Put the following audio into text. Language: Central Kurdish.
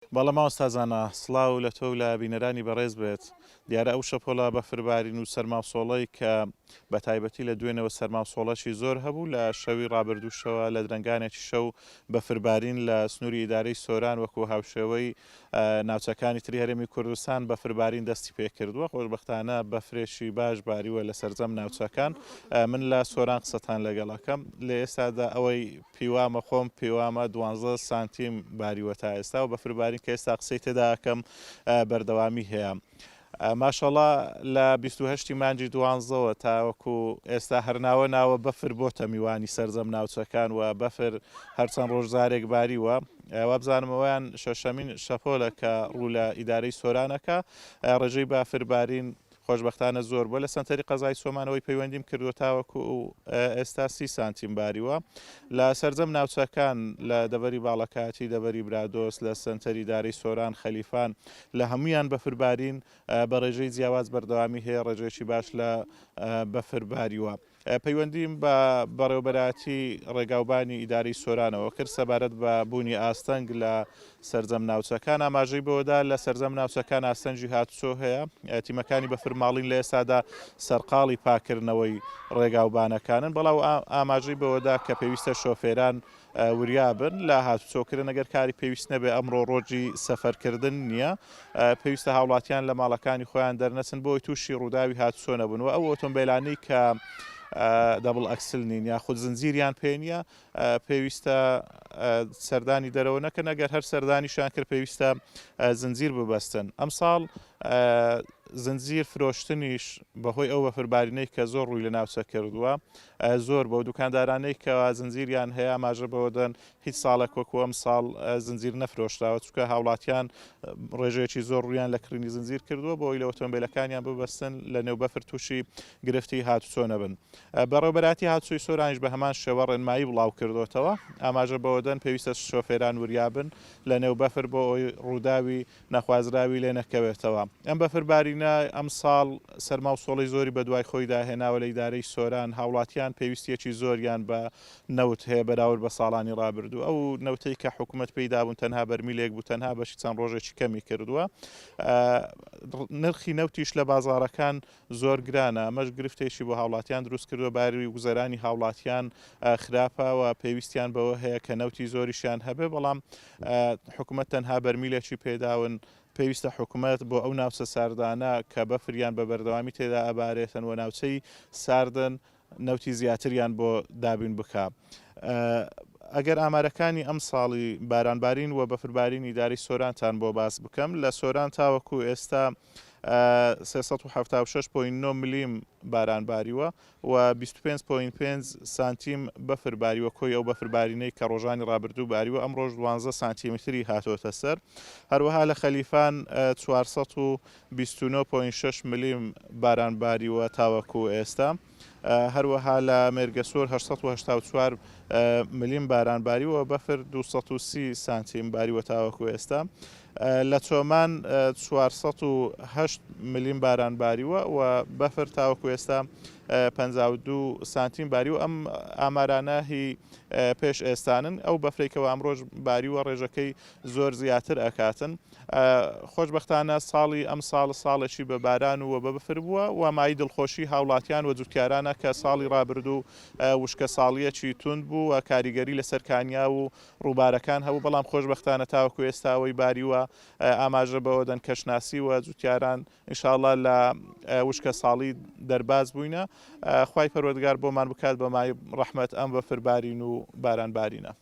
بەڵێ مامۆستا زانا، سڵاو لە تۆ و لە بینەرانی بەڕێز بێت. دیارە ئەو شەپۆلە بەفربارین و سەرماوسۆڵەی کە بە تایبەتی لە دوێنێوە سەرماوسۆڵەکی زۆر هەبوو، لە شەوی ڕابردووشەوە لە درەنگانێکی شەو بەفربارین لە سنووری ئیدارەی سۆران وەکو هاوشێوەی ناوچەکانی تری هەرێمی کوردستان بەفربارین دەستی پێکردووە، خۆشبەختانە بەفرێکی باش باریوە لە سەرجەم ناوچەکان. من لە سۆران قسەتان لەگەڵ ئەکەم. لە ئێستادا ئەوەی پیوامە خۆم پیوامە دوانزە سانتیم باریوە تا ئێستا و بەفر بارین کە ئێستا قسەی تێدا ئەکەم بەردەوامی هەیە. ماشەڵا لە 28 مانگی دوانزەوە تاوەکو ئێستا هەر ناوە ناوە بەفر بۆتە میوانی سەرجەم ناوچەکان و بەفر هەرچەند ڕۆژ جارێک باریوە وابزانم ئەویان شەشەمین شەپۆلە کە ڕوو لە ئیدارەی سۆرانەکە ڕێژەی بافر بارین خۆشبەختانە زۆر بووە لە سەنتەری قەزای سۆمانەوەی پەیوەندیم کردووە تاوەکو ئێستا سی سانتیم باریوە لە سەرجەم ناوچەکان لە دەڤەری باڵەکایەتی دەڤەری برادۆست لە سەنتەری دارەی سۆران خەلیفان لە هەموویان بەفربارین بە ڕێژەی جیاواز بەردەوامی هەیە ڕێژەیەکی باش لە بەفر باریوە. پەیوەندیم بە بەڕێوەبەرایەتی ڕێگاوبانی ئیدارەی سۆرانەوە کرد سەبارەت بە بوونی ئاستەنگ لە سەرجەم ناوچەکان، ئاماژەی بەوەدا لە سەرجەم ناوچەکان ئاستەنگی هاتوچۆ هەیە، تیمەکانی بەفرماڵین لە ئێستادا سەرقاڵی پاککردنەوەی ڕێگاوبانەکانن، بەڵام ئاماژەی بەوەدا کە پێویستە شۆفێران وریابن لە هاتوچۆکردن ئەگەر کاری پێویست نەبێ ئەمڕۆ ڕۆژی سەفەرکردن نییە پێویستە هاوڵاتیان لە ماڵەکانی خۆیان دەرنەچن بۆی تووشی ڕووداوی هاتوچۆ نەبن و ئەو ئۆتۆمبیلانەی کە double axle نین یاخود زنجیریان پێ نییە پێویستە سەردانی دەرەوە نەکەن ئەگەر هەر سەردانیشان کرد پێویستە زنجیر ببەستن ئەمساڵ زنجیر فرۆشتنیش بەهۆی ئەو بەفربارینەی کە زۆر ڕووی لە ناوچە کردووە زۆر بەو دوکاندارانەی کەوا زنجیریان هەیە ئاماژە بەوەدەن هیچ ساڵێک وەکو ئەم ساڵ زنجیر نەفرۆشراوە چونکە هاوڵاتیان ڕێژەیەکی زۆر ڕوویان لە کڕینی زنجیر کردووە بۆ ئەوەی لە ئۆتۆمبیلەکانیان ببەستن لە نێو بەفر تووشی گرفتی هاتوچۆ نەبن. بەڕێوەبەرایەتی هاتوچۆی سۆرانیش بە هەمان شێوە ڕێنمایی بڵاو کردۆتەوە ئاماژە بەوەدەن پێویستە شۆفێران وریابن لە نێو بەفر بۆ ئەوەی ڕووداوی نەخوازراوی لێ نەکەوێتەوە. ئەم بەفربارینە ئەمساڵ سەرما و سۆڵەی زۆری بەدوای خۆیدا هێناوە لە ئیدارەی سۆران، هاوڵاتیان پێویستییەکی زۆریان بە نەوت هەیە بەراورد بە ساڵانی ڕابردوو. ئەو نەوتەی کە حکومەت پێی دابوون تەنها بەرمیلێک بوو، تەنها بەشی چەند ڕۆژێکی کەمی کردووە. نرخی نەوتیش لە بازاڕەکان زۆر گرانە، ئەمەش گرفتێکی بۆ هاوڵاتیان دروستکردووە، باری گوزەرانی هاوڵاتیان خراپە و پێویستیان بەوە هەیە کە نەوتی زۆریشیان هەبێ، بەڵام حکومەت تەنها بەرمیلێکی پێداون، پێویستە حکومەت بۆ ئەو ناوچە ساردانە کە بەفریان بە بەردەوامی تێدا ئەبارێتن و ناوچەی ساردن نەوتی زیاتریان بۆ دابین بکا. ئەگەر ئامارەکانی ئەمساڵی بارانبارین و بەفربارین ئیدارەی سۆرانتان بۆ باس بکەم، لە سۆران تاوەکو ئێستا 376.9 ملیم باران باریوە و 25.5 سانتیم بەفر باریوە، کۆی ئەو بەفربارینەی کە ڕۆژانی ڕابردوو باریوە ئەمڕۆش 12 سانتیمتری هاتۆتە سەر. هەروەها لە خەلیفان 429.6 ملیم باران باریوە تاوەکو ئێستا. هەروەها لە مێرگەسۆر 884 ملیم باران باریوە و بەفر 230 سانتیم باریوە تاوەکو ئێستا. لە چۆمان 408 ملیم باران باریوە و بەفر تاوەکو ئێستا 52 سانتیم باریوە. ئەم ئامارانە هی پێش ئێستانن. ئەو بەفرەی کەوا ئەمڕۆش باریوە ڕێژەکەی زۆر زیاتر ئەکاتن. خۆشبەختانە ساڵی ئەمساڵ ساڵێکی بە باران و بە بەفر بووە و مایەی دڵخۆشی هاوڵاتیان و جوتیارانە کە ساڵی ڕابردوو وشکەساڵییەکی توند بوو و کاریگەری لەسەر کانیاو و ڕووبارەکان هەبوو، بەڵام خۆشبەختانە تاوەکو ئێستا ئەوەی باریوە ئاماژە بەوە دەن کەشناسی و جوتیاران ان شاء اللە لە وشکەساڵی دەرباز بووینە، خوای پەروەردگار بۆمان بکات بە مایەی ڕەحمەت ئەم بەفر بارین و باران بارینە.